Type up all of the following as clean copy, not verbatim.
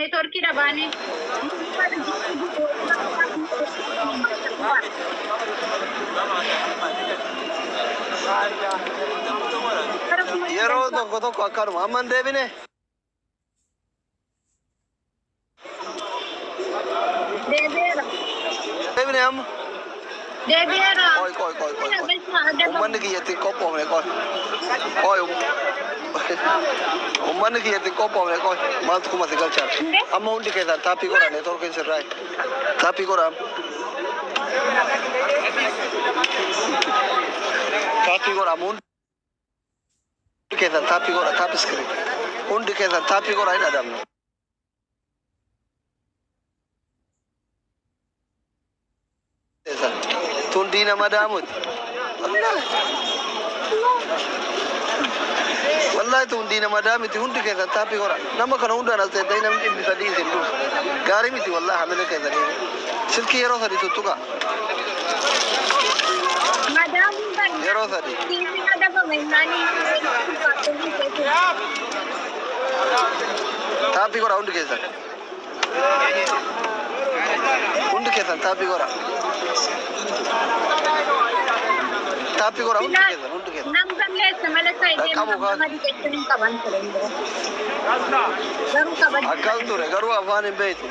Neetwoorkii dhabaanii. Yeroo tokko tokko akkanuma amma hin deebine. Deebi'eera. Deebine amma. Deebi'eera. Qoy qoy qoy qoy qoy. Uummanni kiyyatti hin qophoofne qoy. Qoy. Uummanni kiyyatti hin qophoofne qoy. Maaltu kuma si galchaa? Amma hundi keessan taappii godhaa neetwoorkiin sirraayi. Taappii godhaa. Taappii godhaa hundi keessan taappii godhaa taappii iskiriin. Hundi keessan taappii godhaa hin adamne. Tun diina madaamuti. Wallaahi. Wallaahi tun diina madaamiti hundi keessan taappii godhaa. Nama kana hundaan as teessanii namni 300 isin dhufu. Gaarii miti wallaahi hamila keessanii. Silkii yeroo sadi tuttuqa. Madaamuun kan Yeroo sadi. Siifin adabame naanii. Taappii godhaa hundi keessan. Hundi keessan taappii godhaa. Taappii godhaa hundi keessan hundi keessan. Nam balleessa malee saayidee Qaqqabu kaan. nama dhiqachuun hin qaban ture. Garuu kabajaa. Akkas ture garuu afaan hin beektu.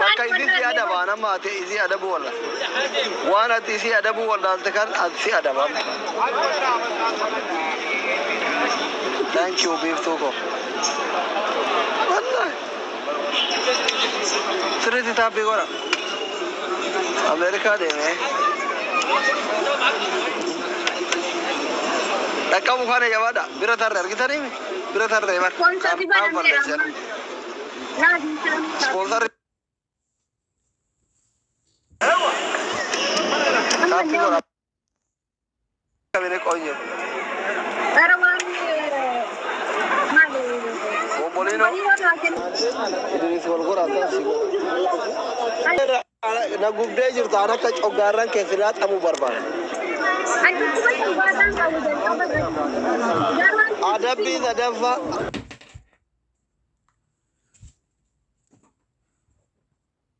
Bakka isii si adabaan amma ati isii adabuu walla. Waan ati isii adabuu wallaalte kan ati si adabam. Thank you biiftuu koo. Wallaahi. Sirriitti taappii godha. Ameerikaa deemee. Dhaqqabu kana jabaadha. Bira tarree argitanii bira tarree bar. Ispoonsarri banameera amma. Ispoonsarri. Taappii godha. Kabine qoonyo. Gara waan maali? Obbolino. Idris wal godha akkas si godha. Na gubdee jirtu an akka coggaarran keessi laaxamuu barbaada. Ani dhukkuba salphaataan qabu jalqaba irratti. Garuu Adabbii sadaffaa.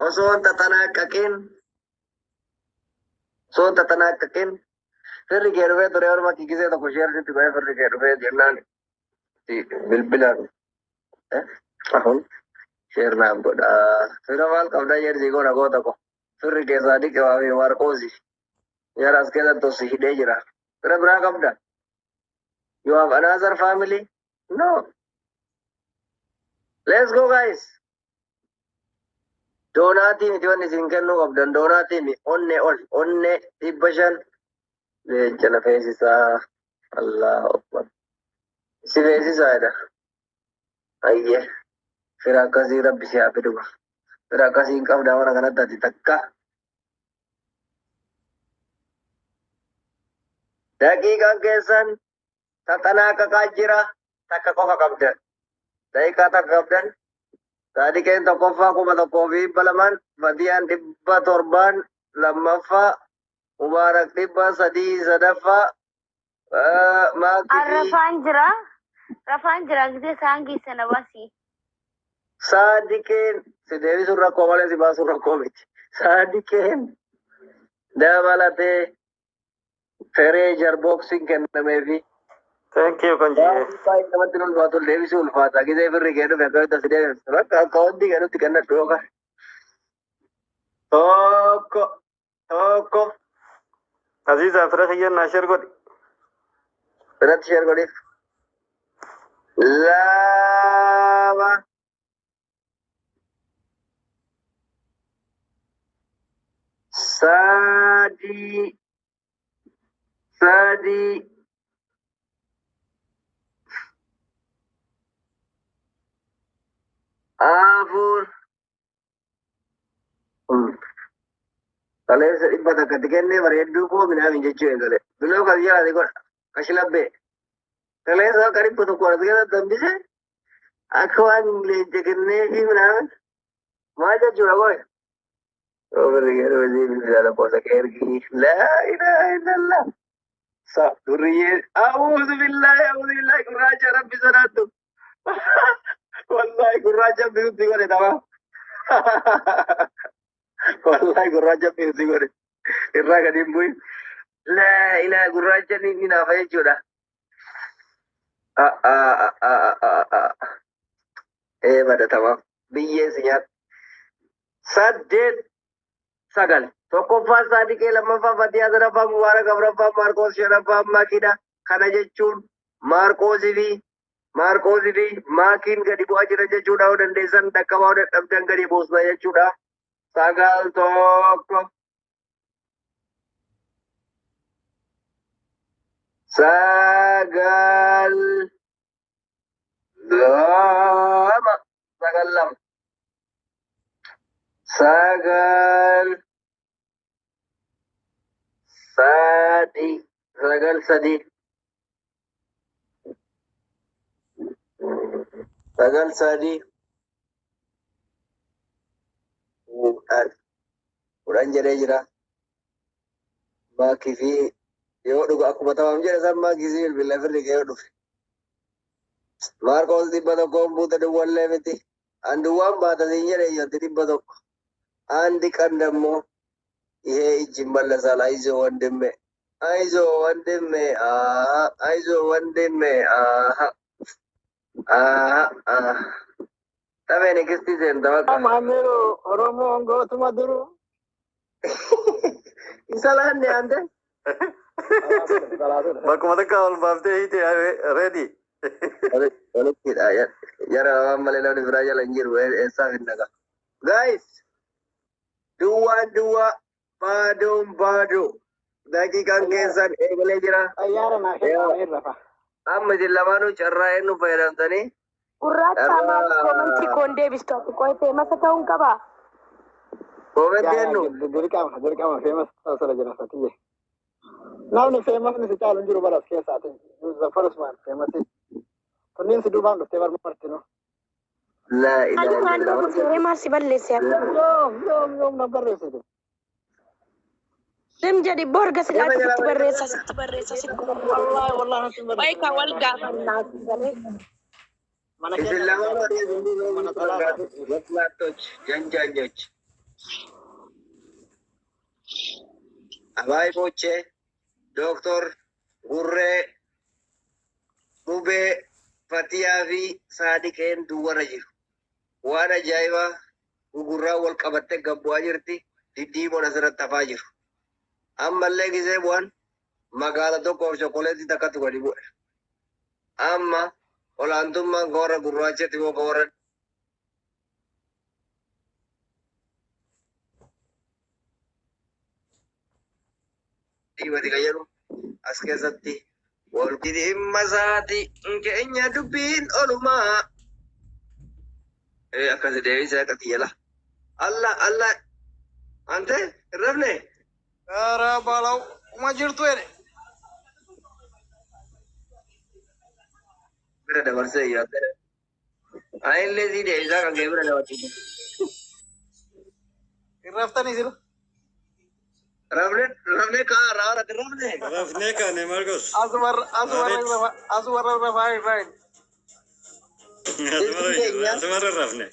Osoo hin taxanaaqaqin osoo hin taxanaaqaqin firri kee dhufee ture orma kigisee tokko sheersitti godhee firri kee dhufee jennaan bilbilaan ahun sheer naaf godhaa fira maal qabdaa jeersii godha goota ko firri kee Saadiqi waa fi Maarqoosi jara as keessatti os hidhee jira fira biraa qabda. You have another family? No. Let's go, guys. Doonaatii miti wanni isin kennuu qabdan doonaatii mi onne ol onne 500 leenca na feesisaa. Allahu akbar. Si feesisaa jedha. Ayyee. Fira akkasii rabbi si haa fidu. Fira akkasii hin qabdaa mana kanatti ati takka. Daqiiqaan keessan taxanaaqaqaa jira takka qofa qabdan. Daqiiqaa takka qabdan. Saadiqeen tokkoffaa 1,200n, Fatiyaan 700n lammaffaa, Mubaarak 300 sadaffaa, Maakii fi Rafaan jira. Rafaan jira gisee isaan geesse na baasi. Saadiqeen si deebisuun rakkoo malee si baasuun rakkoo miti. Saadiqeen dabalatee feree jarboksiin kennameefi. Thank you kan jee. Baay'ee namatti ulfaatu deebisuu ulfaata. Gisee firri kee dhufe akkamitti si deebiftu. Bakka akka wanti kennutti kennadhu yookaan. Tokko tokko. Aziza fira kiyyan naa share godhi. Biratti share godhiif. Lama. Sadi. Sadi. Afur. Kaleessa 100tti kennee bareedduu koo minaamin jechuu eegale. Biloo kan yaade godha. Kashilabbee. Kaleessa akka 100 as keessatti hambise akka waan leenca kennee fi minaamin maal jechuudha qoy. Yoo bilbila lakkoofsa kee ergi. Laa ilaaha illallah. Sa durriyyee. A'uudhu billaahi a'uudhu billaahi gurraacha rabbi sodaattu. Wallahi gurraacha biyutti godhe tama. Wallahi gurraacha biyutti godhe. Irraa gadi hin bu'in. Laa ilaa gurraacha ni naafa jechuudha. Ee bada tama. Biyyee si nyaata. 8 9. Tokkoffaa Saadiqee, lammaffaa Fatiyaa, sadaffaa Mubaarak, afuraffaa Maarqoos, shanaffaa Makiidha. Kana jechuun Maarqoosii fi Maakiin gadi bu'aa jiran jechuudha. Yoo dandeessan dhaqqabaa, yoo dadhabdan gadi buusna jechuudha. 9 1 9 2 9 2 9 3 9 3 9 3 10 10 jedhee jira. Maakii fi yoo dhuga akkuma tamaam jedhe san maakii si bilbila firri kee yoo dhufe. Maarqoos 100 buute duwwallee miti. An duwwaan baata siin jedhe iyyatti 100. አንድ ቀን ደግሞ ይሄ እጅ ይመለሳል። አይዞ ወንድሜ፣ አይዞ ወንድሜ፣ አይዞ ወንድሜ። Tamee ንግስቲ seenta በቃ። Maamiru Oromoon gootuma duru. Isa laanne ante. Bakkuma takka ol baaftee hiite ready. Walittidha. Jara waan malee namni biraa jala hin jiru eessaaf hin dhaqa. Guys, duwwaan duwwaa, baadoon baadoo. Daqiiqaan keessan eegalee jira. Xayyaara naa kennaa irra fa. Amma isin lamaanuu carraa eenyu fayyadamtanii? Gurraacha maal comment koon deebistu ati qoytee masa ta'uun qabaa? Comment eenyu? Dirqama dirqama famous ta'u sana jira satiyye. Namni famous ni si caalu hin jiru baras keessaati. The first one famous. Kunniin si duubaan dhuftee barmartinu. Laa ilaaha Ani illallah. maal suuree maal si balleesse? Yoom yoom yoom na barreessite. Sim jedhi borga Nama silaatti jalaa sitti barreessa sitti barreessa sitti barreessa. Wallahi wallahi natti hin Wayi barreessine. ka wal gaafannaa si galee. Mana Isin keessa lamaanuu mana salaataa. ወስላቶች፣ ጀንጃኞች፣ አባይ ቦቼ፣ ዶክተር ጉሬ፣ Bubee, Fatiyaa fi Saadiqeen duwwarra jiru. Waan ajaa'ibaa gugurraa wal qabattee gabbu'aa jirti. Diddiimoon asirratti hafaa jiru. Ammallee gisee bu'an magaala tokkoof chokoleetii takkatu gadi bu'e. Amma olaantummaan ka warra gurraachatti moo ka warra dhiibati ka jedhu as keessatti wal dhimma isaati keenya dubbiin olumaa. Ee akkasi deebisee akka xiyyeela. Allah Allah ante hin rafne. ኧረ በለው uma jirtu jedhe. Bira dabarsee iyyuu Anillee sii deebisaa kan kee bira dabarsee. Hin raftanii sila. Rafne rafne kaa raara rafne. Rafnee kaane Marcos. As warra rafaa irraa hin. Asumarra rafne.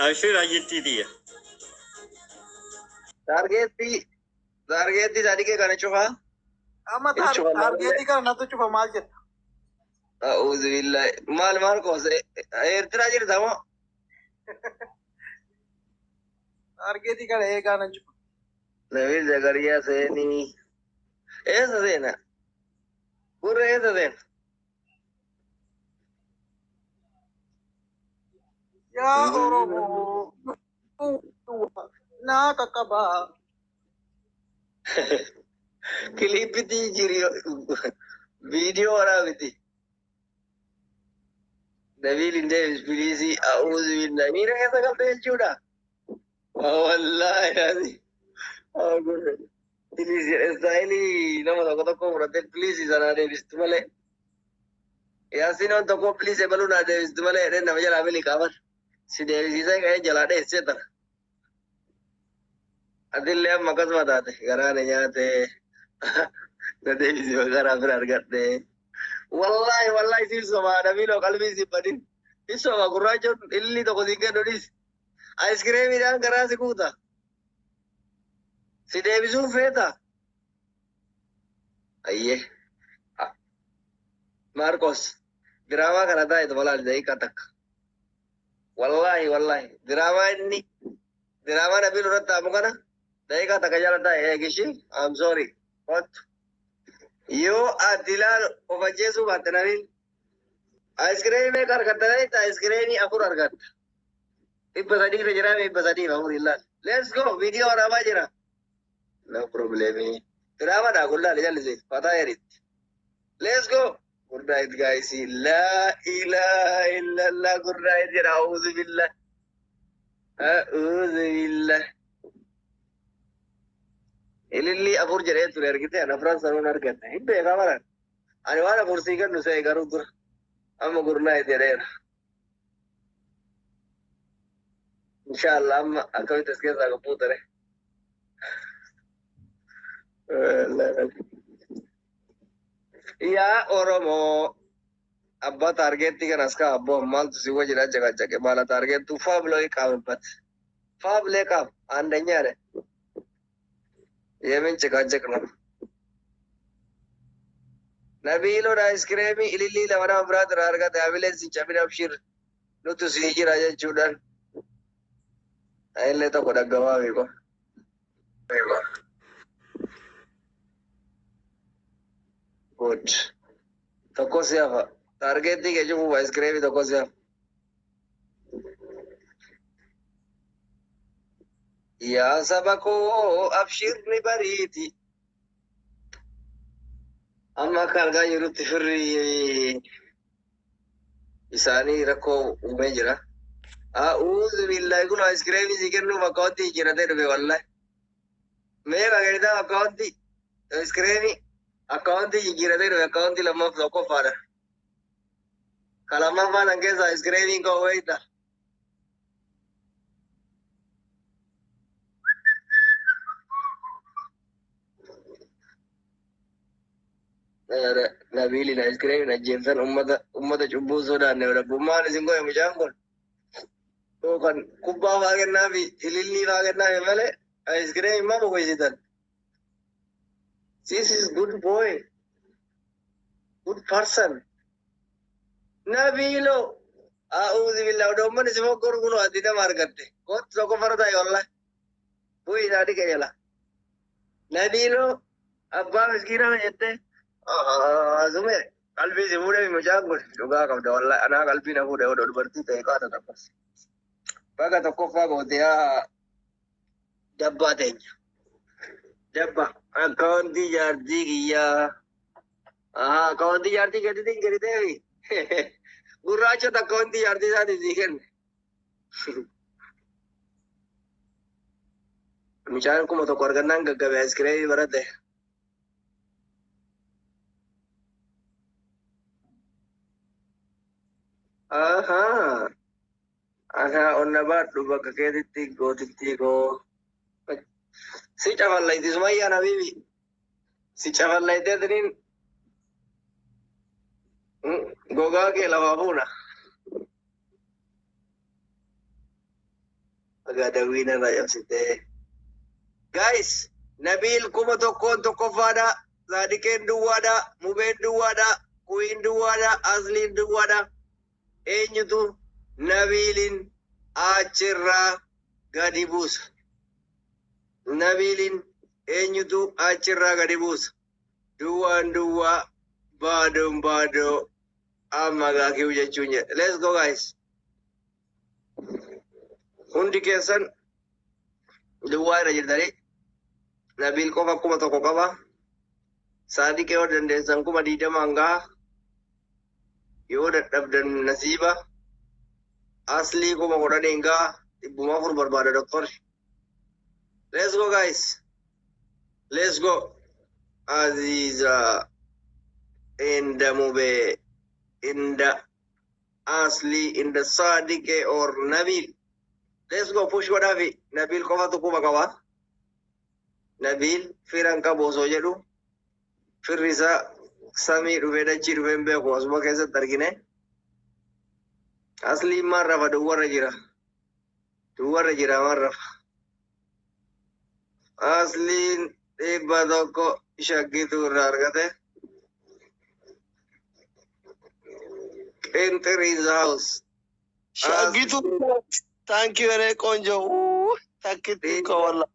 Abshir ayyittii tiyya. Target target sadii kana cufaa. Amma target kana natti cufa maal jedha? A'uudhu billahi. Maal Maarqos Eertiraa jirta moo? Target kana eegaa nan cufa. Nabil Zakariyaa seenii. Eessa seena? Gurra eessa seena? Yaa Oromoo naa qaqqabaa. Kiliipitti jiri viidiyoo waraabiti. Nabil hin deebis please. A'uudhu billahi. Miira keessa galte jechuudha. Wallaahi asi. Please style nama tokko tokko fudhattee please sanaa deebistu malee. Yaasinoon tokko please ebaluu naa deebistu malee jedhee nama jalaa mili qaaban. Si deebisiisee ka'ee jalaa dheessee tana. Atillee amma akkasuma taate garaa na nyaate na deebisi garaa bira argadhe. Wallaahi wallaahi siif somaa nabiiloo qalbii si badin. Isoo gurraachoon illi tokko siin kennu dhis. Ayiskireemiidhaan garaa si kuuta. Si deebisuun feeta. Ayyee. Maarkos, diraamaa kana taa'e tolaan daqiiqaa takka. Wallaahi wallaahi diraamaa inni diraamaa Nabiil irratti taamu kana daqiiqaa takka jala taa'e eegishi. I'm sorry. What? Yoo ati ilaalu of ajjeesuu baatte Nabiil. Ayiskireemii meeqa argatta beektaa? Ayiskireemii afur argatta. 300 irra jira, 304 ilaal. Let's go. Viidiyoo waraabaa jira. No problem. Diraamaadha kun, laali jallise. Fataa jedhitti. Let's go. Good night, guys. La ilaha illallah. Good night jedha. A'uudhu billah. A'uudhu billah. Ililli afur jedhee ture argite, ani afran sanuun arganne. Hin beekaa baran. Ani waan afur sii kennu se'e garuu dura. Amma good night jedheera. Inshallah amma akkamitti as keessaa qabbuu ture. Yaa Oromoo, abbaa taargeettii kanas kaa abboo maaltu si wajjin ajjaqajjaqe baala taargeettuu faa ብሎ ይቃምበት ፋ ብሎ ቃም አንደኛ ነህ። የምን ጭቃጭቅ ነው? Nabiiloon aayiskireemii ilillii lama nama biraatu irraa argate. Hamileen si cabin, abshir, nutu si jira jechuudhaan. Illee tokko dhaggamaa beeko. Good. Tokko si hafa. Taargeettii kee cufuuf aayiskireemii tokko si hafa. Yaa saba koo, abshirni bariiti. Amma akka argaa jirutti firri isaanii rakkoo uumee jira. A'uudhu billahi, kun aayiskireemii si kennuuf akkaawwantii jijjiiratee dhufe wallahi. Meeqa kennitaa akkaawwantii aayiskireemii akkaawwantii jijjiiratee dhufe, akkaawwantii lammaff tokkoffaadha. Ka lammaffaa san keessa aayiskireemiin koo wayita. Nabiiliin aayiskireemiin ajjeeftan, ummata ummata cubbuu sodaanne rabbummaan isin godhe mucaan kun. Yookaan kubbaa faa kennaafi ilillii faa kennaafi malee aayiskireemii maa boqochisitan. This is good boy, good person. Nabiilo, a'uudhu billahi, odoomman isin fokkoru kun ati nama argatte. Kottu tokko fara taa'e wallahi. Bu'ii isaa dhiqe jala. Nabiilo, abbaa miskiinaa jettee. Zume qalbii si fuudhee mucaan kun dhugaa qabda wallahi, anaa qalbii na fuudhee odoo dubartii ta'e qaata takkas. Baga tokkoffaa goote yaa dabbaa teenya. Dabba akkaawwantii jaartii kiyyaa. Akkaawwantii jaartii keetiitiin kenniteefi. Gurraachota akkaawwantii jaartii isaatii sii kenne. Mucaan 1000 argannaan gaggabe aayiskireemii barate. Ahaa. Ahaa, onna baadhu bakka keetitti gootittii koo. Si cafallayti Sumayyaan habiibi. Si cafallayteetiniin gogaa kee lafaa fuuna. Dhagaa dawwiin irraa cabsitee. Guys, Nabiil 1000n tokkoffaadha. Saadiqeen duwwaadha. Mubeen duwwaadha. Kuyiin duwwaadha. Asliin duwwaadha. Eenyutu Nabiilin achirraa gadi buusa? Nabiilin eenyutu achirraa gadi buusa? Duwwaan duwwaa, baadoon baadoo, amma gaakiu jechuun jedhe. Let's go, guys. Hundi keessan duwwaa irra jirtanii. Nabiil qofa 1000 qaba. Saadiqee yoo dandeessan 20,000 gaha. Yoo dadhabdan nasiiba. Aslii 10,000 gaha. 400 barbaada doktorri. Let's go, guys. Let's go. Aziza inda Mube inda Asli inda Sadiqe or Nabil. Let's go, push godhaafi. Nabil qofatu kuma qaba. Nabil firan qabu osoo jedhu firri isaa samii dhufee dachii dhufee hin beeku asuma keessatti argine. Asliin maal rafa duwwarra jira. Duwwarra jira maal rafa. Asliin 100 shaggituu irraa argate. Qinxir in the house. Shaggitu thank you ere ቆንጆ takkitti ko walla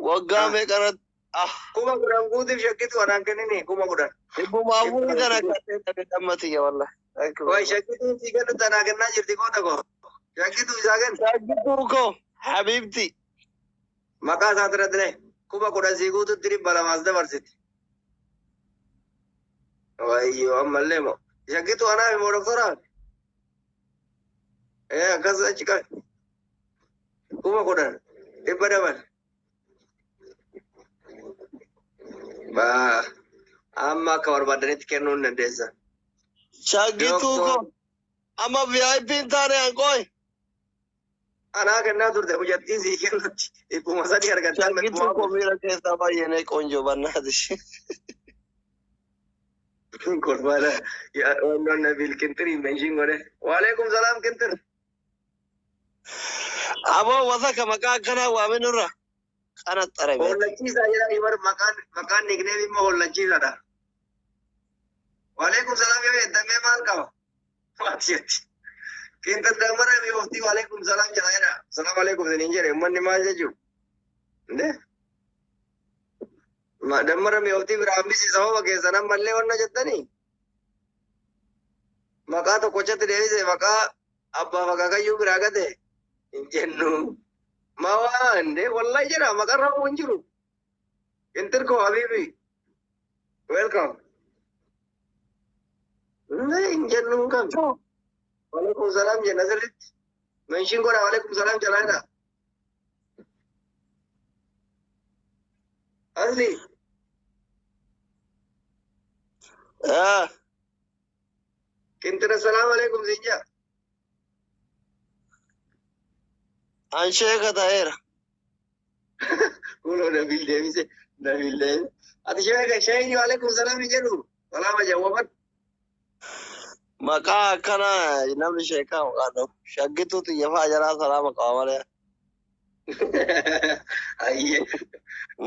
waggaa meeqarratti ah 10,000 guutiif shaggituu anaan kennini 10,000. dhibbuma afurii kana kadhee dhammatiyya walla. Thank you Way very much. shaggituun sii kennu tanaa kennaa jirti goota koo. Shaggituu isaa kennu. Shaggituu ko habibti. Maqaa isaa irratti lee 10,000 sii guututti 200 as dabarsiti. Wayyoo ammallee moo. Shaggituu anaaf immoo doktoraa. Ee akkas achi qabi. 10,000 dhibba dabal. Baa amma akka barbaadanitti kennuu hin dandeessan. Shaggituu ko amma VIP hin taane hanqooy. Anaa kennaa turte hojjattiin sii kennutti 300 argattan Shaggituu ko miira keessaa baay'ee ቆንጆ በእናትሽ. Kolfaadha. Wannoon Nabil Kintir mention godhe. Waalaikum salaam Kintir. Aboo wasaka maqaa akkanaa waamin irra kana xarabe. Hollachiisaa jedhanii bar maqaan nickname immoo hollachiisaadha. Waalaikum salaam yoo jettamee maal qaba? Maal jetti? Kintir dammara mi oftii waalaikum salaam jedha jedha. Salaam alaikum isiniin jedhe uummanni maal jechuu? Indee? Dammara mi oftii biraa hambisi sababa keessan ammallee wanna jettanii? Maqaa tokkochatti deebise maqaa abbaa akaakayyuu biraa gate hin jennu. Mawaa indee wallahi jedha maqaan rakkoo hin jiru. Kintir koo habiibi. Welcome. Indee hin jennu hin qabnu. Waalaikum salaam jenna sirriitti. Mention godha waalaikum salaam jalaadha. Asli Ah, Kintir assalamu alaikum siin jedha. an sheeka ta'eera. Kunoo Nabil deebise. Nabil deebise. Ati sheeka sheeyni waalaikum salaam hin jedhu. Salaama jawwaban. Maqaa akkanaa namni sheekaa maqaa dhahu. Shaggituu xiyyafaa jalaa salaama qaba malee. Ayyee.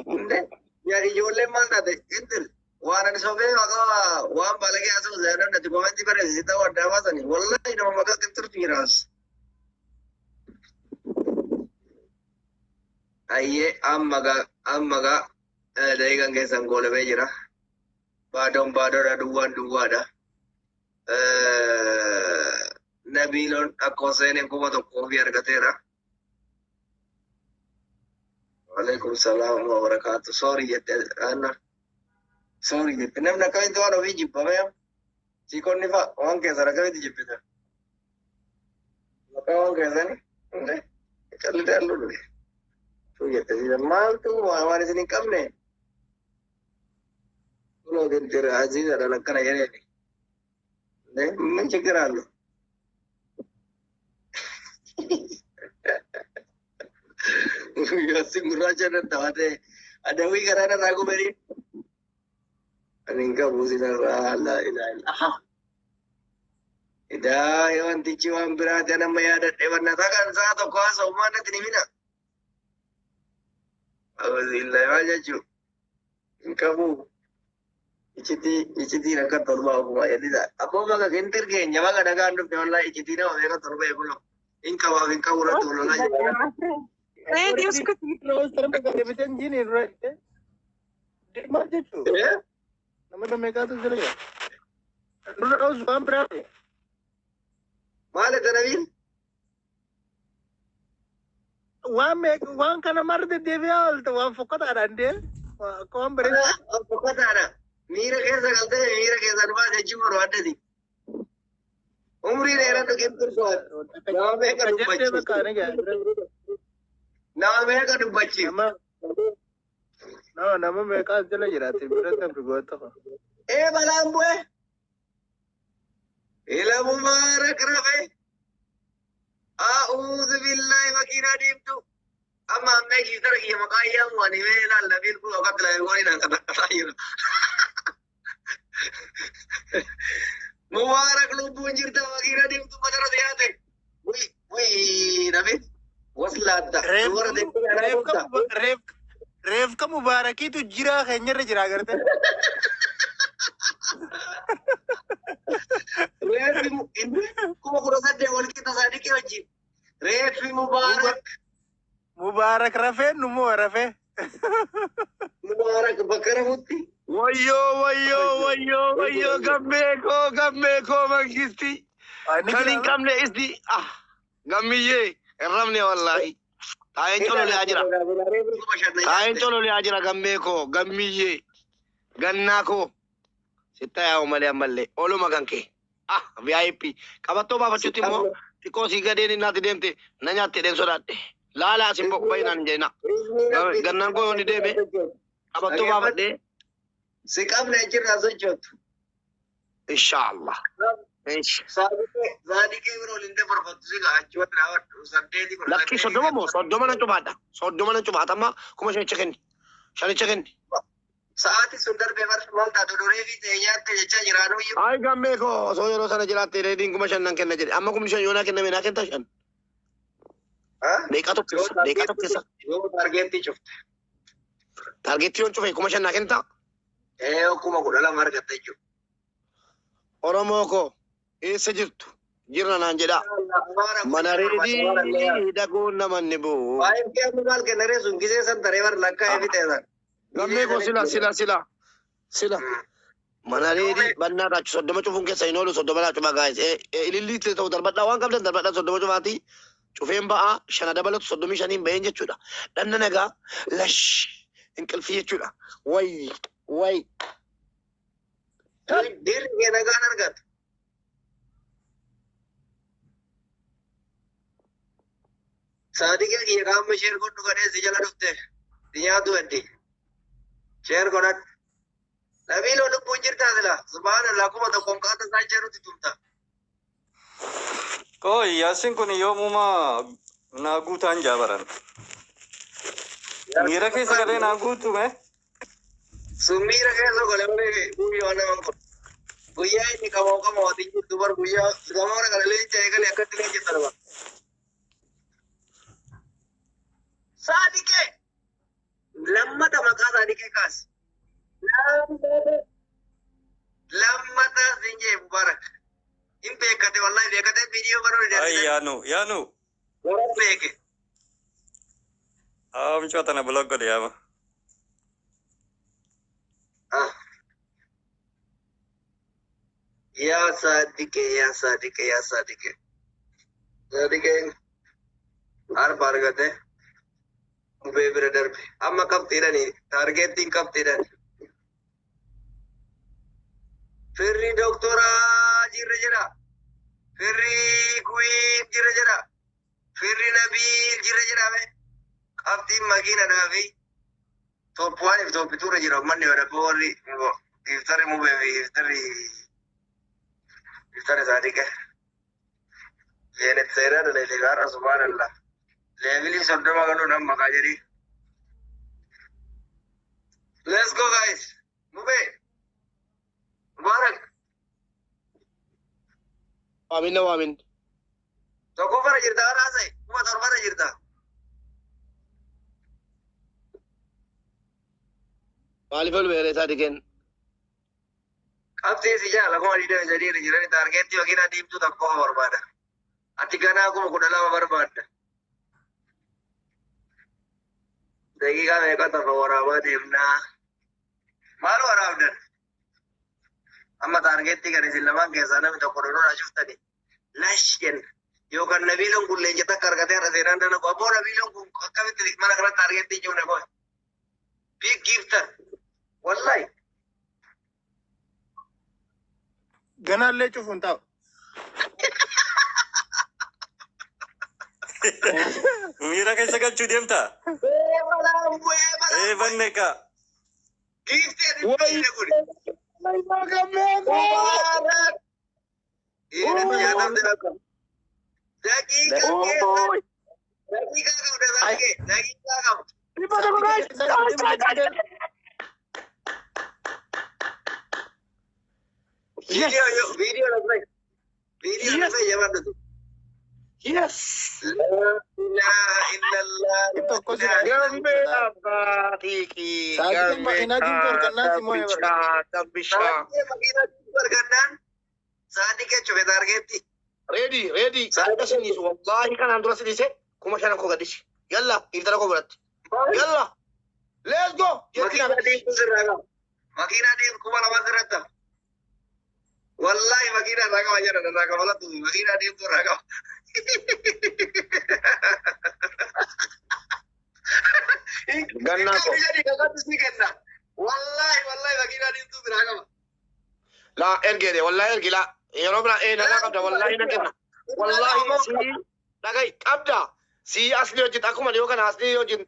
Hundee yaa ijoolleen maal taate Kintir waan ani sobee maqaa waan balagee haasa'u zaadaan ati komentii barreessite ta'uu addaa baasanii wallahi nama maqaa Kintirtu jiraas. Ayyee amma gaa amma gaa daqiiqaan keessan goolamee jira. Baadoon baadoodha duwwaan duwwaadha. Nabiiloon akkoo seeneen 1,000 ofii argateera. Waalaikum salaam wa barakaatu. Sorry jette Anna. Sorry jette. Namni akkamitti waan ofii jibbame siikonni fa'a waan keessan akkamitti jibbita? Maqaa waan keessani? Hundee callitee halluu dhufe. Tuu jette maaltu waan isin hin qabne? Kunoo Kintir Aziizadhaan akkana jedheeni. Hundee ምን ችግር አለው? Yoosin gurraacha irra taatee adawii karaa irraa gubanii. Ani hin qabu sinarraa laa ilaaha illa. Idaa wantichi waan biraati an amma yaadadhe bannataa kan sa'a tokko haasa'u maan natti ni mina. Awwaziillaa maal jechuu hin qabu. Iccitiin akka torba ofuma jedhisa. Abboo baga Kintir keenya baga dhagaan dhufte wallaahi iccitii nama meeqa torba eegulo. Hin qabaaf hin qabu irratti wal lolaa jira. Reedi uskuti. Maal jechuu? Nama meeqaatu jira yaa? Dura dhoosu waan biraa ta'e. Maal itti Nabiil? Waan meeqa waan kana marri deddeebi'aa oolte waan fokkataadha indee akka waan bareedu. Fokkataadha. Miira keessa galtee miira keessa dhufaa jechuun barbaaddati. Umrii dheeradhu Kintir koo. Nama meeqa Jettee dubbachiif? bakka ani gaa. Nama meeqa dubbachiif? Nama no nama meeqaas jala jiraate bira dabri goota ko. Ee balaan bu'e. Ila mubaarak rafe. A'uudhu billahi makiinaa diimtuu. Amma ammee kiisara kiyya maqaa iyyaamu ani mee ilaalla Nabiil kun okkatti laafee gooni naan qaxaqaxaa jiru. Mubaarak lubbuun jirta makiinaa diimtuu matara siyaate. Shakiitu jira keenyarra jira agarte. Reeffi inni 18,000 wal qixa Saadiqii wajjin. Reeffi Mubaarak. Mubaarak rafee nu moo rafee. Mubaarak bakka rafutti. Wayyoo wayyoo wayyoo wayyoo, gammee koo, gammee koo, mangisti kan hin qabne isti ah gammiyyee hin rafne, wallaahi taa'een cololiyaa jira, taa'een cololiyaa jira. Gammee koo, gammiyyee, gannaa koo, sitta yaa'u malee ammallee oluma kan kee ah VIP qabattoo baafachuutti immoo xiqqoo sii gadeen innaati deemte na nyaatte dheen sodaadhe. Laala asin boqu bayinaan hin jedhina. Gannaan koo yoonni deeme qabattoo baafadhee. Si qabne achirraa sochootu. Inshaallah. Saadiqee bira waliin dabarfattu si gaa achumatti dhaabadhu saddeeti 18. Lakkii, 30 moo 30 nan cufaadha. 30 nan cufaata, amma kuma shanicha kenni. Shanicha kenni. Sa'aati sun darbee bar, maal taatu duree fi ta'e nyaatte jechaa jiraanuu iyyuu. Ay gammee koo, osoo yeroo sana jiraatte reediin 5,000 nan kenna jedhe. Amma 5,000 yoo naa kenname naa kennta shan. Deeqaa tokko keessa. Deeqaa tokko keessa. Yoo targeettii cufte. Targeettii yoon cufe 5,000 naa kennta. Ee, 12,000 argatta jechuudha. Oromoo koo, eessa jirtu? Jirra naan jedhaa. Mana reedii dhaguun namanni bu'u. Waa'ee kee amma maal kennaree sun gisee san taree bar lakkaa'ee fixee san. Gammee koo, sila sila sila sila. Mana reedii bannaa raachu 30 cufuun keessa hin oolu, 30 laa cufaa gaa'is. Ilillii ta'u darbadhaa, waan qabdan darbadhaa, 30 cufaatii cufeen ba'aa, shana dabalatu 35n baheen jechuudha. Dhanna nagaa lash inqilfii jechuudha. Wayi wayi. Dirri kee nagaan argatu. Saadiqee kiyya, qaama share godhu gadhee si jala dhufte. Si nyaatu heddi. Share godhadhu. Nabiiloo, lubbuun jirtaa sila? Subhaanallah, 1000 qaata isaa jedhutti tumta. Koo yaasin kun yoomuma naa guutaan jaabaran. Miira keessa galee naa guutume. Sun miira keessa gole malee guyyaa naman kun. Guyyaa inni qamoo qamoo ati jirtu bar, guyyaa gamoora kana leenca eegale akkatti leenca darba. Saadiqee! Lammata maqaa Saadiqee kaasi. Lammata siin jee Mubarak. Hin beekate, wallahi beekate, viidiyoo baruu Ay yaanu yaanu. Warra beeke. Mucaa tana block godhe yaama. Ah. Yaa Saadiqee, yaa Saadiqee, yaa Saadiqee. Saadiqeen arba argate. Mubee bira darbe. Amma qabxiidhani targeettiin qabxiidhani. Firri doktoraa jirra jedha. Firri Kuwiin jirra jedha. Firri Nabiil jirra jedhame. Qabxiin makiinadhaa fi top one fi top two irra jira. Uummanni wadaboo warri iftarri Mubee fi iftarri Saadiqee. Leenet seeraa dalalee gaara, subhaanallah. Levelii 30 galuun amma kaa jedhi. Let's go, guys. Mubee. Mubarak. Waamin na waamin. Tokkoffarra jirta haasa'e. 7,000rra jirta. Maaliif ol beeree Saadiqeen? Qabxii si jaala 23,000 irra jirani, targeettii makiinaa diimtuu tokko qofa barbaada. Ati ganaa 12,000 barbaadda. Daqiiqaa meeqa tafa waraabaa deemnaa? Maal waraabdan? Amma targeettii kan isin lamaan keessaa namni tokko dhodhora cuftani. Lash jenna. Yookaan Nabiiloon kun leenca takka argatee har'a seenaan dalagu. Abboo, Nabiiloon kun akkamitti mana kanatti targeettii hin cufne qofa? Big gifter. Wallahi. Ganaallee cufuun taa'u. Miira keessa galchuu deemtaa? Ee balaan bu'ee balaan Ee bu'ee. banne ka. Gifted Wayi. hin kuni. Mubarak. Dhiirri nyaatamte akka. Daqiiqaa keessa. Daqiiqaa qabda Saadiqee. Daqiiqaa qabda. 100. Viidiyoo viidiyoo lafee. Viidiyoo lafee jabaadhu. Yes. Laa ilaaha illallah. Tokko si dhaabee. Gammee abbaa xiiqii. Sa'aatiin makiinaa diimtuu argannaan si moo'ee bara. Gabbishaa gabbishaa. Sa'aatii makiinaa diimtuu argannaan sa'aatii kee cufe taargeetti. Ready ready. Akka sinniisu wallaahi kanaan dura sinniise 5,000 koo gaddisi. Yalla iftara koo biratti. Yalla. Let's go. Jetti naa Makiinaa gaddisi. diimtuu sirraa qaba. Makiinaa diimtuu 2,000 sirratti hafa. Wallaahi makiinaa irraa qaba jedhan irraa qaba lattu makiinaa diimtuu irraa qaba. Gannaa koo. Kenna. Wallaahi wallaahi makiinaa diimtuu biraa qaba. Laa ergeede wallaahi ergi laa. Yeroo biraa ee nagaa qabda wallaahi na kenna. Wallaahi sii dhagai qabda. Sii asli hojii akkuma dhiyoo kana asli hojii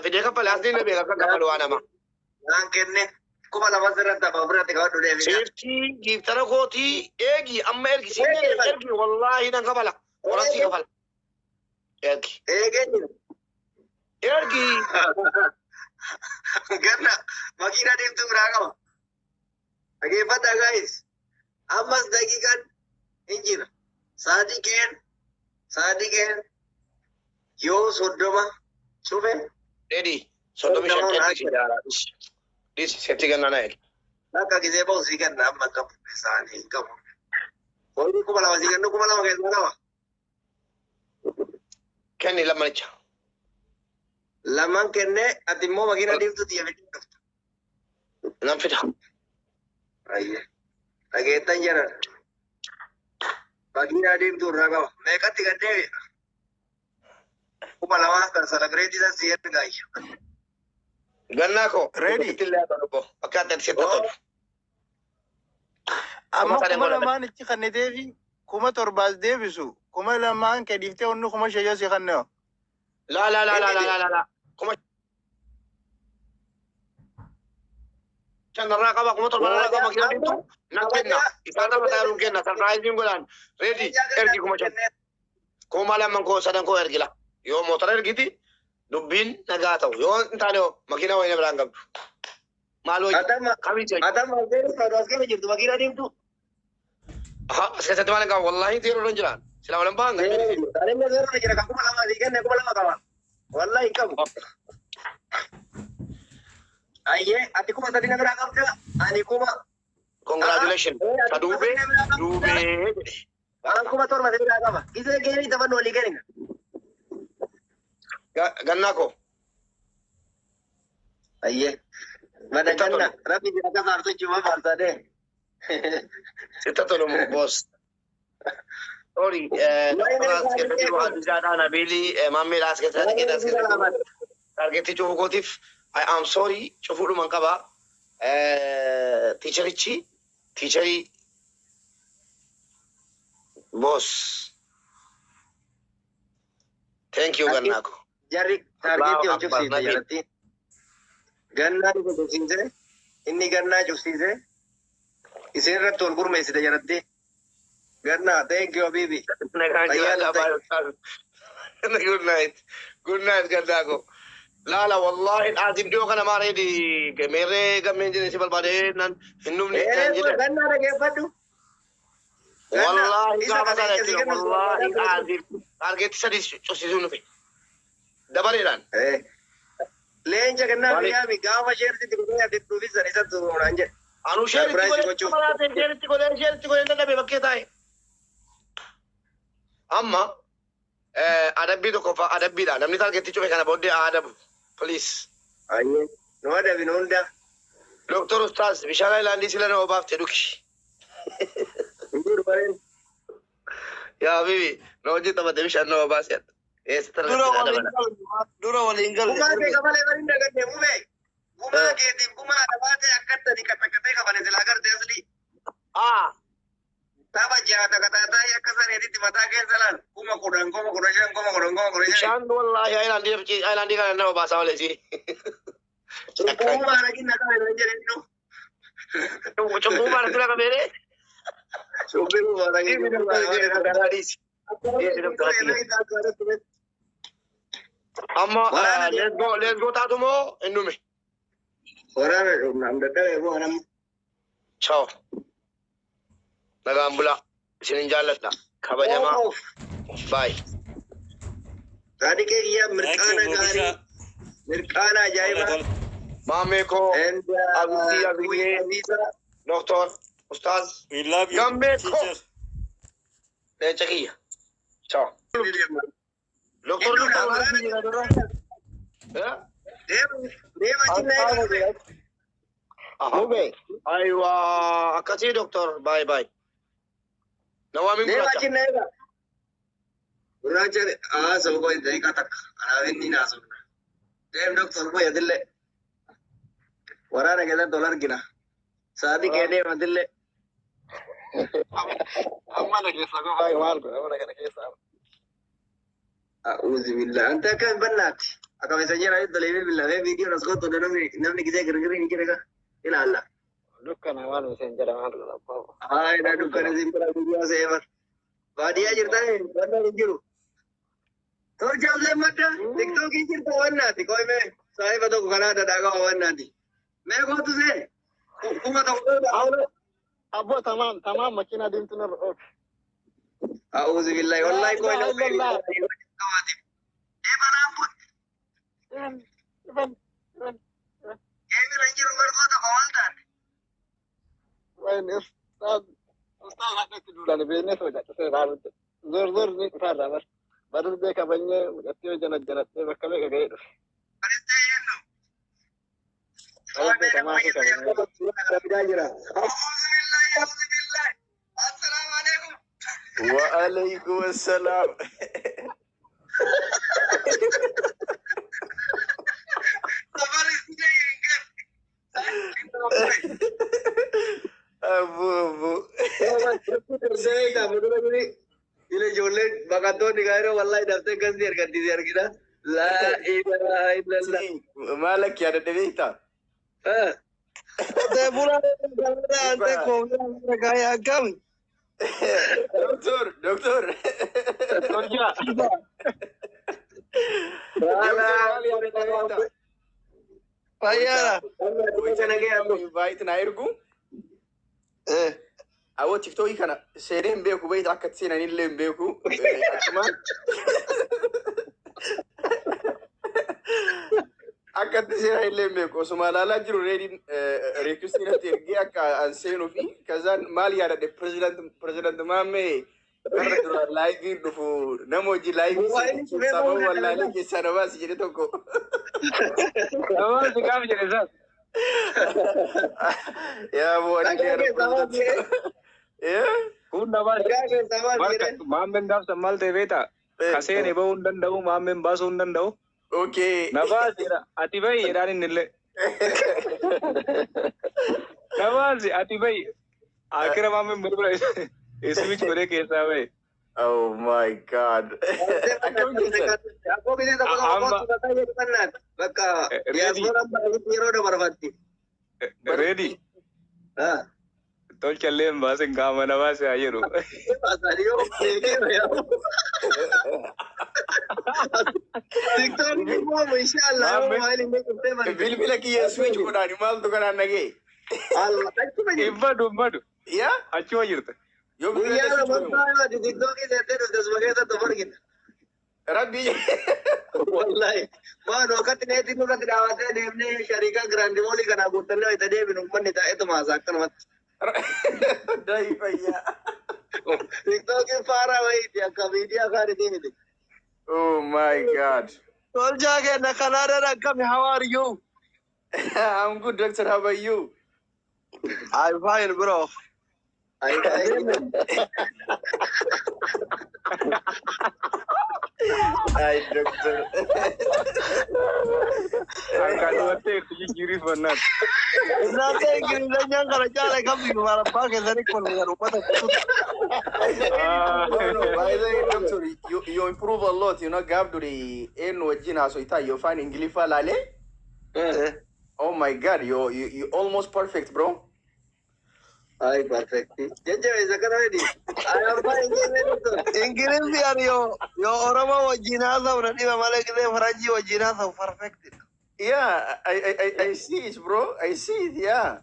fidee kaffale asli na beeka akka kaffalu waa nama. Naan kenne 2,000 sirratti hafa ofirratti qabadhu deebi'a. Seeftii giiftara kootii eegi amma ergi siin jedhe ergi wallaahi nan kafala. Qoransii kafala. Ergi. Eegee jira. Ergi. Ganna makiinaa diimtuu biraa qaba. Dhageeffadhaa guys. Ammas daqiiqaan hin jira. Sa'aatii keen yoo 30 cufe. Ready. 35 ergi si jaalaa. Dhisi seeftii gannaa na ergi. Akka gisee ba'u sii kenna amma qabu isaanii hin qabu. Horii 2,000 sii kennu 2,000 keessaa qaba. Kenni lamanicha. Lamaan kennee ati immoo makiinaa diimtuu xiyya fidee dhufta. Nan fida. Ayyee. Dhageettan jedhan. Makiinaa diimtuu irraa qaba. Meeqatti gad deebi'a? 2,000 kan celebrate san si ergaayyo. Gannaa koo. Ready. Itti illee haa tolu. Akka ati sitti tolu. Amma 3,000 kuma godhate. lamaan ichi kanniteefi 7,000 deebisu 2,000 kee dhiiftee onni 5,000 yoo si kanneo. Laa laa laa laa laa laa laa. 5,000 irraa qaba 7,000 irraa qaba makiinaa diimtuu nan kenna. Isaan nama taa'uun kenna. Surpriseiin godhaan. Ready ergi 5,000. 2,000 koo sadan koo ergila. Yoo motora ergiti dubbiin nagaa ta'u. Yoo hin taane hoo makiinaa wayina biraan qabdu. Maal wayyi? Atama Kamiin wayyi? atama as keessa jirtu makiinaa diimtuu. Aha as keessatti maal hin qabu? Wallaahi zeeroo hin jiraan. Sila walan bahan kan jedhu. Ani immoo zeeroo jira kan 2,000 sii kenne 2,000 qaba. Wallahi hin qabu. Ayyee ati 3,000 na biraa qabda ani kuma. Congratulations. Ka duubee duubee jedhe. Waan 7,000 si biraa qaba. Gisee geenii taphannu walii kennina. Gannaa koo. Ayyee. Mada Sitta ganna tolu. rabbi jira akka faarsochuu ma faarsadee. Sitta tolu boss. Sorry, doktora as keessatti jiru Hadijaadha, Nabiili, Maammeedha as keessatti as keessatti. Targetii cufuu kootiif I am sorry cufuudhuman qaba. Teacherichi, teacherii boss. Thank you gannaa koo. Jarri targetii Allahu ol Akbar, cufsiise Nabil. jalatti. Gannaa isa cufsiise. Inni gannaa cufsiise. Isin irratti ol gurmeessite jalatti. Gannaa thank you habibi. Nagaan Fayyaa jiraadhaa baay'ee. Good night. Good night gannaa koo. Laala wallahi azim dhiyoo kana maa reedi meerree gammeen jedhee si barbaadee nan hin dhufne nan jedhe. Gannaa dhageeffadhu. Gannaa Wallahi isa gaafa sana qabeenya si jechuudha. kennu si Wallahi barbaadee. azim targeetti sadii cufsiisuu nufe. Dabareedhaan. Leenca kennaa Maaliif? biyyaami gaafa sheertitti godhee ati dhufisan isatti naan jedhe. Anu sheeritti Surprise godhee gochuuf. malaatee sheeritti godhee sheeritti godhee dadhabe bakkee taa'e. Amma adabbii tokkoffaa adabbiidha. Namni targeetti cufe kana booddee adabu. Please. Ayyee. Nu adabin hunda. Doktor Ustaaz bishaan Ayilaandii sila nama baafte dhugi. Hin jiru bareen. Yaa bibi na hojii taphate bishaan nama baase. Eessatti Dura argatte waliin adabana? galle. Dura waliin galle. Gumaa kee kafalee bariin dagadde mubee. Gumaa keetiin gumaa adabaatee akkatti qaxaqatee kafale silaa garte asli. Ah, Tapha jaha takataataa akka sareetitti mataa keessa laal. 10,000, 15,000, 10,000, 15,000. Bishaan wallaahi Ayilaandii kana nama baasaa malee si. Cubbuu maarakin na qabe hin jedhin nu. Cubbuu maarakin na qabe. Cubbuu maarakin. Dhiisi. Dhiisi doktora kiyya. Amma Waraana let's go let's go taatu moo hin dhume? Waraana dhumnaan dadhabee bu'a namni. Ciao. Nagaan bulaa. Isinin jaalladha. Kabajamaa. Oof. Bye. Saadiqee kiyya Thank you, mirqaana gaarii, Bobisha. mirqaana Tola ajaa'ibaa. tola. Maamee koo And Abdii Abiyyee Aziza. Doctor Ustaaz We love you, Gammee koo teacher. leenca kiyya. Ciao. Doctor Lubbuu. Eh? Deema achi na eegaa. Aha. Mube. Aywa akkasii doctor, bye bye. Nawaamin Deema gurraacha. achi na eegaa. Gurraacha haasa'u qoy daqiiqaa takka. Kanaaf inni haasofna. Deem doktor qoy atillee. Waraana keessatti ol argina. Saadiqee deem atillee. Amma na keessa qofaa maal godha mana kana keessa. A'uuzu billah. Ante akka hin bannaatti. Akka messenjera tolee bilbilamee viidiyoon as kottu namni gisee girgirri ni jira ilaalla. Dukkana maal messenjera maal godha abbaa. Haa dha dukkana siin bira guyyaa seefar. Baadiyyaa jirtaa bannaan hin jiru. Tolchaalee madda tiktookii jirta wannaati qoy mee saahiba tokko kanaa dhadhaa qaba wannaati. Mee kootu seen 1000. Abboo tamaam tamaam makiinaa diimtuu narra oofi. A'uuzu billahi wallahi qoy Laa ilaaha illallah. nama Ifan ifan ifan. Keemira hin jiru barkoota maal taate? Wayin ustaaz ustaaz hadheetti duudhaan beeknee soo jaccisee ilaalutti. Zoor zoor ni dhufaarraa bar. Barus bee kabajnee mucattii hojii janattee bakka meeqa ga'ee dhufe. Baristee yennu. Barus bee tamaa fi kabajnee. وعليكم السلام. أبو أبو. Ijoolleen baqattoonni gaayiroo wallahi daftee gasni argatti argina. Laa ilaaha illallah. مالك يا دبيتا؟ Qotee bulaa ante kooftaa gaayee akkami? دكتور دكتور. Tolchaa. مال يا دبيتا؟ Fayyaadha. Invite na ergu. Awwa tiktookii kana seenee hin beeku beekta, akka itti seenan illee hin beeku. Akkuma akka itti seenan illee hin beeku. Osuma ilaalaa jiru reediin reekustii natti ergee akka an seenuu fi kazaan maal yaadadhe, pirezidaant Maammee warra dura laayivii dhufu nama hojii laayivii keessaa bahu wallaalee keessaa na baasi jedhe tokko. Namaa si gaaf jedhe isaas. Yaa boo ani keera pirezidaant. Kun namaa marka maammeen gaafsan maal ta'e beektaa? Ka seene bahuu hin danda'u, maammeen baasuu hin danda'u. Okay. Na baasi jedha. Ati bahi jedhaan inni illee. Na baasi ati bahi. Akira maammeen bilbila iswitch godhee keessaa bahe. Oh my God. Akkam jirtan? Bakka yeroo dabarfatti. Ready. Tolchallee hin baasin qaama na baase haa jedhu. Tiktookii immoo inshallah Bilbila kiyya switch godhaani maaltu kanaan nagee? Hin badu hin badu. Yaa? Achuma jirta. Yoo bilbila Guyyaa switch godhamu. lammaffaa ati tiktookii seentee dhufte suma keessatti of argina. Rabbi. Wallahi maanu akkatti neetiin nurratti dhaabatee deemnee shariikaa giraandimoolii kanaa guuttannee wayita deebinu uummanni taa'eetuma haasaa akkanumatti. Da'i fayyaa. Tiktookiin faaraa wayiiti akka miidiyaa kaanitii miti. Oh my God. Tolchaa kenna kanaadhaan akkami? How are you? I'm good, doctor. How are you? I'm fine, bro. Ayi. Ay, doctor. Harkaan dhumattee itti jijjiirrifannaan. እናንተ እንግሊዘኛን kana caala kam marabbaa keessanii kolfatan uffata No, no, by the way, doctor, you improve a lot. Gaaf duri eenyu wajjin haasoftaa yoo afaan Ingiliffaa laalee. Oh my God, you almost perfect, bro. Ay, perfect. Jajjabeessa kana wedi. Ay, abbaa hin jenne doctor. Ingilizzi ani yoo Oromoo wajjin haasa'u na dhiba malee gisee faranjii wajjin haasa'u perfect. Yeah, I see it, bro. I see it, yeah.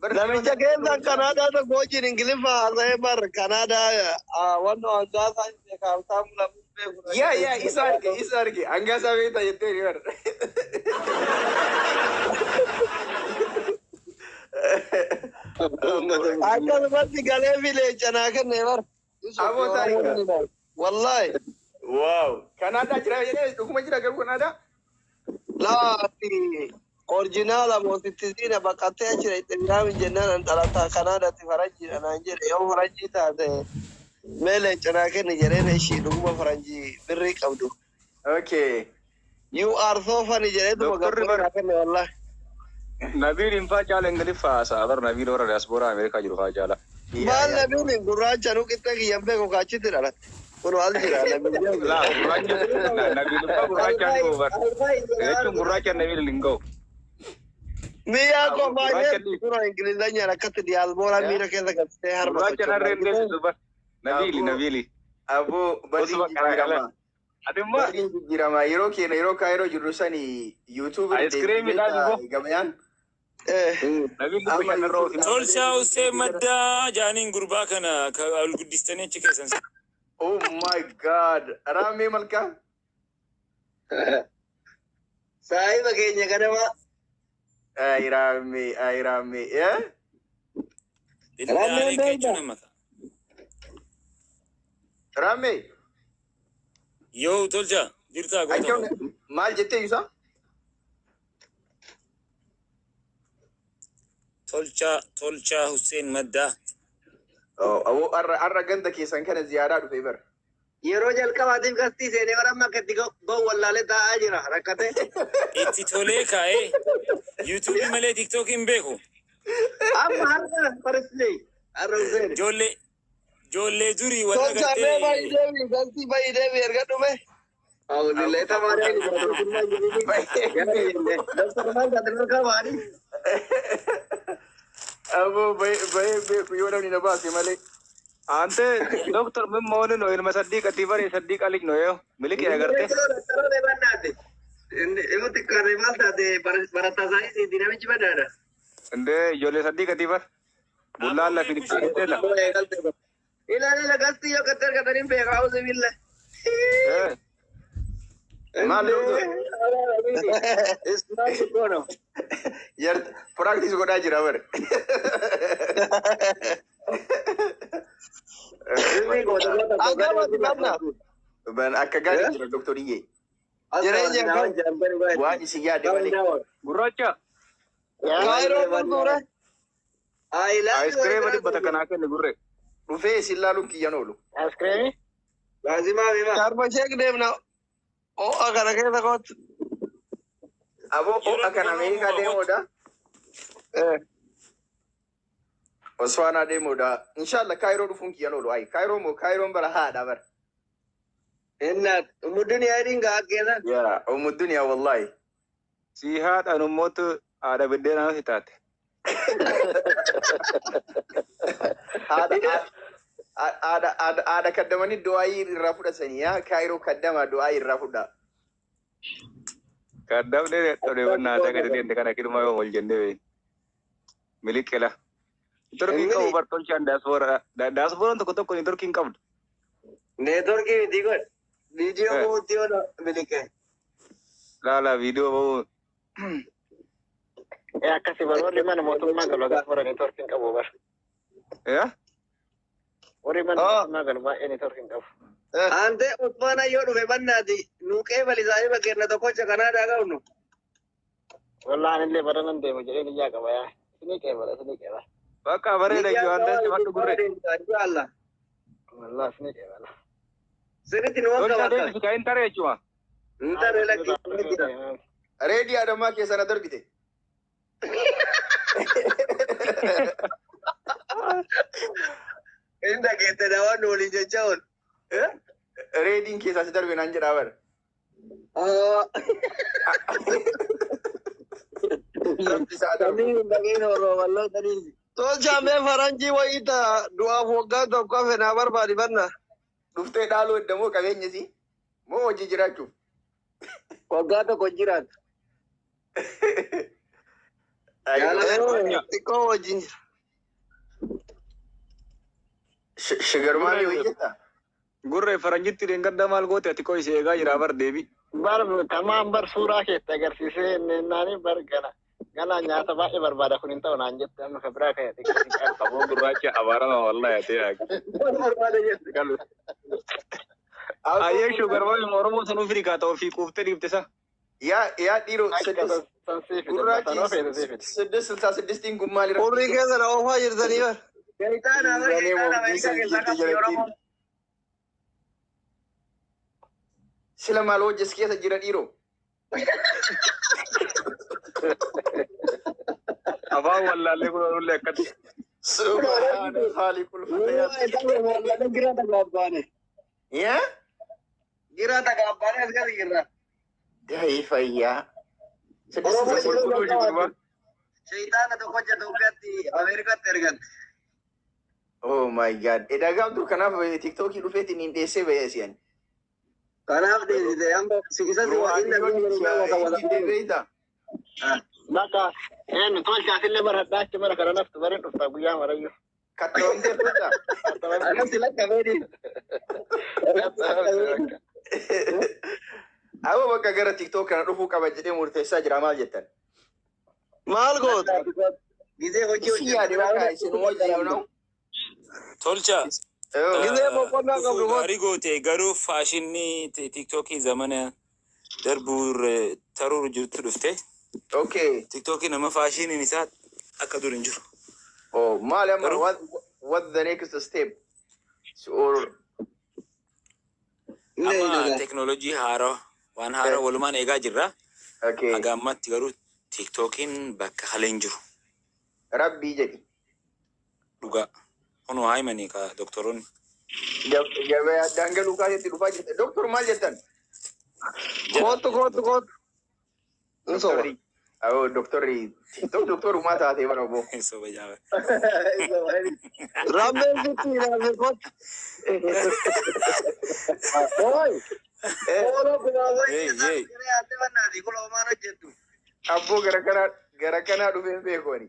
Namicha keessan Kanaadaa tokko wajjin Ingiliffa haasa'ee bar Kanaadaa wanno hangaasaa hin beeka Habtaamu lamuu beeku. Yaa, isa arge, isa arge. Hangaasaa beektaa jettee ni bar. Akkasumatti galee fi leenca naa kenne bar. Aboo taarika. Wallahi. Wow. Kanaadaa jira jedhee, dhuguma jira garuu Kanaadaa? Laati original mootittisiina baqatee jira itti biraamin jennaan an dhalataa Kanaadaatti faranjiidha naan jedhe. Yoo faranjii taate mee leenca naa kenni jedheen. Ishii dhuguma faranjii birrii qabdu. You are so funny jedheetuma Doktorri gabbee naa kenne wallahi. Nabiil hinfaa caala Ingiliffa haasa'a bar. Nabiil warra diaspora Ameerikaa jiru faa caala. Maal nabiin gurraacha nu qixxe kiyyan beeku kaachitti dhalate. Kun al jira nabiin. Laa, gurraacha Nabiil hinfaa gurraacha hin ga'u bar. Jechuun gurraacha Nabiil hin ga'u. Miyyaa koo baay'ee dura Ingilizanyaan akkatti diyaasbooraa miira keessa galchitee harma Gurraacha narree hin deessisu bar. Nabiili, Nabiili. Aboo badii Osuma jijjiirama. Ati immoo Badiin jijjiirama. Yeroo keenya, yeroo Kaayiroo jirru sani YouTube Ice cream midhaan gabayaan. Nabiil dhibba shanarra oofina. Tolchaa Hussein Maddaa jaaniin gurbaa kana ka ol guddistanii achi keessan. Oh my God. Raamee malkaa. Saahiba keenya ganama. Ay Raamee, ay Raamee. Eh? Billaa aleeka jechuun amma ta'a. Raamee. Yoo tolcha jirtaa goota. Akkam, maal jettee ibsa? Tolchaa, Tolchaa Hussein Maddaa. Aboo arra ganda keessan kana ziyaaraa dhufe bara. Yeroo jalqabaatiif gastii seenee bara amma akka itti bahu wallaalee taa'aa jira rakkate. Itti tolee kaa'ee yuutuubii malee tiiktookii hin beeku. Amma har'a farislee har'a Hussein. Ijoollee durii warra Tolcha mee bayi gartee deebi galtii bayi deebi erga dhume. Awuzillee tamaaree Doktor maal taate malkaa ba'anii? Aboo bahee beeku yoo namni na baase malee. Ante doktor min mooni no ilma saddiiqati bari saddiiqa lig no yoo miliqee agarte. Doktoroota bannaate. Yoo xiqqaate maal taate barataa saayinsii namichi badaadha. Inde ijoollee saddiiqati bar. Bullaan lafi dhiqxeela. Ilaali lagastii yoo kattee argatanii beekaa hawusi billa. Maal doktor? Ismaal Kono. Yar practice godhaa jira bare. Akkamitti banna? Ban akka gaarii jira doktoriyyee. Jireenya akkam? Waan isin yaade malee. Gurraacha. Kaayiroo gurgure. Aayiskiriima 100 kanaa kenni gurre. Dhufee isin laaluun kiyyan oolu. Askireemii? Laazimaa bima. Sharma Sheek deemna. Ho'a kana keessa kootu. Aboo ho'a kan Ameerikaa deemuudha. Osfaanaa deemuudha. Inshallah Kaayiroo dhufuun kiyyan oolu. Ayi Kaayiroo moo Kaayiroon bara haadha bara. Inna umuddin yaadiin gaa keessa. Yaa umu duniyaa wallahi. Si haadhaan ummootu haadha biddeenaa si taate. Haadha haadha haadha haadha kaddamanii du'aayii irraa fudhatanii yaa Kaayiroo kaddamaa du'aayii irraa fudha. Kaddamne odeeffannaa haasaa gadi deemte kana kiluma yoo wal jennee beeyin. Miliqila. Neetworkii qabu bartolchaan diaspora. Diasporaan tokko tokko neetworkii hin qabdu. Neetworkii miti godh. Viidiyoo bu'uutti yoo miliqe. Laala viidiyoo ba'uu. Akkasi bar, warri mana mootummaa galu diaspora neetworkii hin qabu bar. Yaa? Warri mana mootummaa galu baay'ee neetworkii hin qabu. Ante Usmaana yoo dhufe bannaati nu qeebali saahiba kenna tokkocha Kanaadaa qabnu. Wallaan illee baranan deemu jedhee niyyaa qaba yaa. Isinii qeebala, isinii qeebala. Bakka bareeda iyyuu andas fadhu gurre. Inshallah. Wallah isinii qeebala. Sirriitti nu Tolchaa akka bakka. deebisi ka hin taree jechuudha. Hin taree lakki. Reedii Adamaa keessa na darbite. Inni dhageette daawwan waliin jecha oolu. Reediin keessaa si darbe naan jedhaa bara. Rabbi isaa darbu. Sabni hin dhageen horoo taniisi. Tolchaa mee faranjii wayii ta'a du'aaf waggaa tokko hafe naa barbaadi banna. Dhuftee dhaaluu eddamoo qabeenya si moo hojii jiraachuuf? Waggaa tokko jiraatu. Xiqqoo wajjin jira. Shigarmaanii hojjeta. Gurree faranjitti dheengadda maal goote ati koo ishee eegaa jira bar deebi. Bar tamaan bar suuraa keetti agarsiisee naani bar gana. Gana nyaata baay'ee barbaada kun hin ta'u naan jette amma ka biraa ka'e xiqqoo. Aboo gurraacha abaarama wallahi ati yaa. Barbaada jette. Ayyee shugarmaanii Oromoo sanuu firikaa ta'uu fi quuftee dhiifte sa. Yaa dhiiroo gurraachi 666 kun maal irra? Urrii keessa na oofaa jirtanii bar. Shayitaana bar shayitaana Ameerikaa keessaa qabdi Oromoo. Sila maal hojjes keessa jira dhiiroo? Afaan wallaallee kun oolullee akkatti. Subhaana haali kulfata. Gira tagaabbaane. Yaa? Gira tagaabbaane as gadi jirra. Dahii fayyaa. Shayitaana tokko Itoophiyaatti Ameerikaatti ergan. Oh my God. Edaa gaaf dur kanaaf tiktookii dhufeetiin hin dheessee bahee si'an. Kanaaf deebite amma isa si waa inni Beeyta. Bakka eenyu tolchaatillee bara dhaachi bara kana naftu bari dhufta guyyaa marayyuu. Kattoomtee tolcha. Anatti lakkabeeni. Aboo bakka gara tiktook kana dhufuu qaba jedhee murteessaa jira maal jettan? Maal goota? Gizee hojii Isin yaade bakka isin hojii yoo na'u. Tolcha. Gizee boqonnaa qabdu Dhufuu goote. gaarii goote garuu faashinni tiktookii zamana darbuu taruu jirtu dhufte. Okay. Tiktookii nama faashiniin isaa akka dur hin jiru. Oh, maal amma Garuu- what the next step? Or Amma teknoolojii haaraa waan haaraa walumaan eegaa jirra. okay. Haga ammatti garuu tiktookiin bakka halee hin jiru. Rabbii jedhi. Dhugaa. Kunoo haa himanii ka doktoroonni. Gabaa daangaluu kaasetti dhufaa jirta. Doktor maal jettan? Kootu kootu kootu. Ni soba. Aboo doktorri tiktok doktorumaa taatee bara obbo. Soba jaaba. Rabbeen sitti hinaafee kootu. Oi! Oro kumaa Hey, hey. Abboo gara kanaa dhufee hin beeku ani.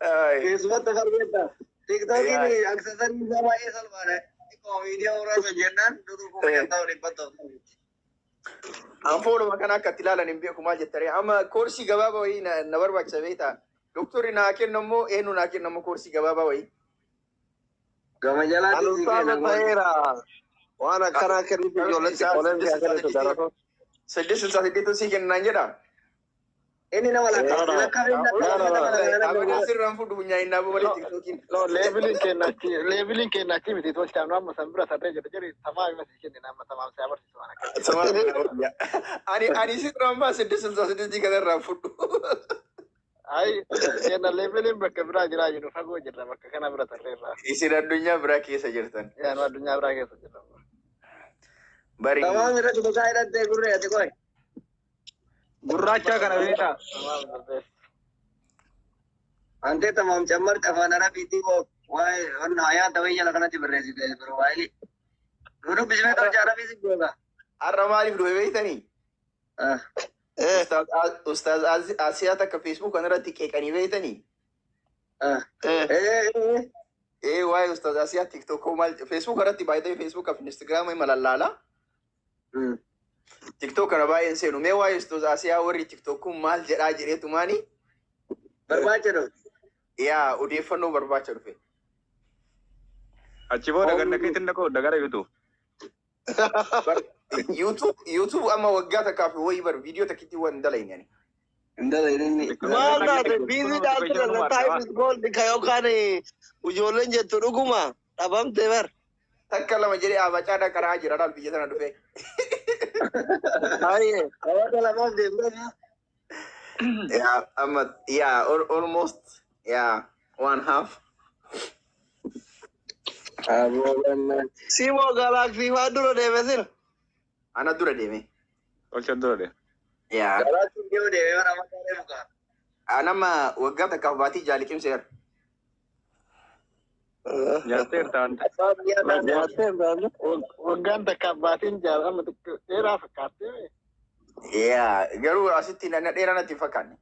Ay. Keessumatti farbeetta. Tiktookiin aksesariin isaa baay'ee salphaadha. Xiqqoo viidiyoo muraasa jennaan dutu 50,100. Anfooluma kana akka itti ilaalan hin beeku maal jettare. Amma koorsii gabaabaa wayii na barbaachisa beektaa. Doktorri naa kennu immoo eenyu naa kennu immoo koorsii gabaabaa wayii. Gama jalaatti si Alustaana kenna. ta'eera. Waan akkanaa kennuuf ijoolletti qoleen fi akka daratu. 668 sii kennaan jedha. Inni nama Abadaan sirraan fudhu funyaa'in malee tiktookiin. No, levelin kenna achi, levelin kenna achi miti tolchaa nu amma san bira tarree jira jedhi tamaa ima si kenni amma tamaam si abarsiisu waan akkasii. Ani sirraan baa 668 kanarraan fudhu. Ay, kenna levelin bakka biraa jiraa jiru fagoo jirra bakka kana bira tarreerra. Isin addunyaa biraa keessa jirtan. Yaa nu addunyaa biraa keessa jirra. Bari Tamaam irratti gosaa hidhattee gurree ati qoy. Gurraacha kana beektaa? Tamaam darbees. Antee tamaam cammarte afaan arabiitii waa'ee onna hayaa ta'ee jala kanatti barreessite piroofaayilii. Nu dubbisnee tolcha arabii si goota. Har'a maaliif dhufe beektanii? Ustaaz Asiyaa takka Facebook kanarratti qeeqanii beektanii? Ee waa'ee Ustaaz Asiyaa TikTok maal Facebook irratti baay'ee Facebook fi Instagram malallaala. TikTok kana baay'een seenu. Mee waa'ee Ustaaz Asiyaa warri TikTok kun maal jedhaa jedheetu maani? Barbaacha dhufe. Yaa odeeffannoo barbaacha dhufe. Achi booda ganna keetiin dhaqoo dagara YouTube. YouTube amma waggaa takkaa fi wayii bar viidiyoo takkitti waan dalagne ani. Maal taate biizii dhaaltu dhala time is gold ka yookaan ijoolleen jettu dhuguma dhabamte bar. Takka lama jedhee abacaadha karaa jira dhaal biyya sana dhufe. Ayyee. Hawaasa lamaaf deemtee. Yeah, amma yeah, almost yeah, one half. Simoo galaksii faa dura deeme sila. Ana dura deeme. Tolcha dura deeme. Yeah. Galaksii deemu deemee bara amma deemu kaa. Anama waggaa takkaaf baatii jaaliqimseera. Nyaatteerta anta. Abbaa biyyaa taate. Nyaatteerta anta. Waggaan takka abbaatiin jaalama xiqqoo dheeraa fakkaattee. Yaa, garuu asitti na dheeraa natti hin fakkaanne.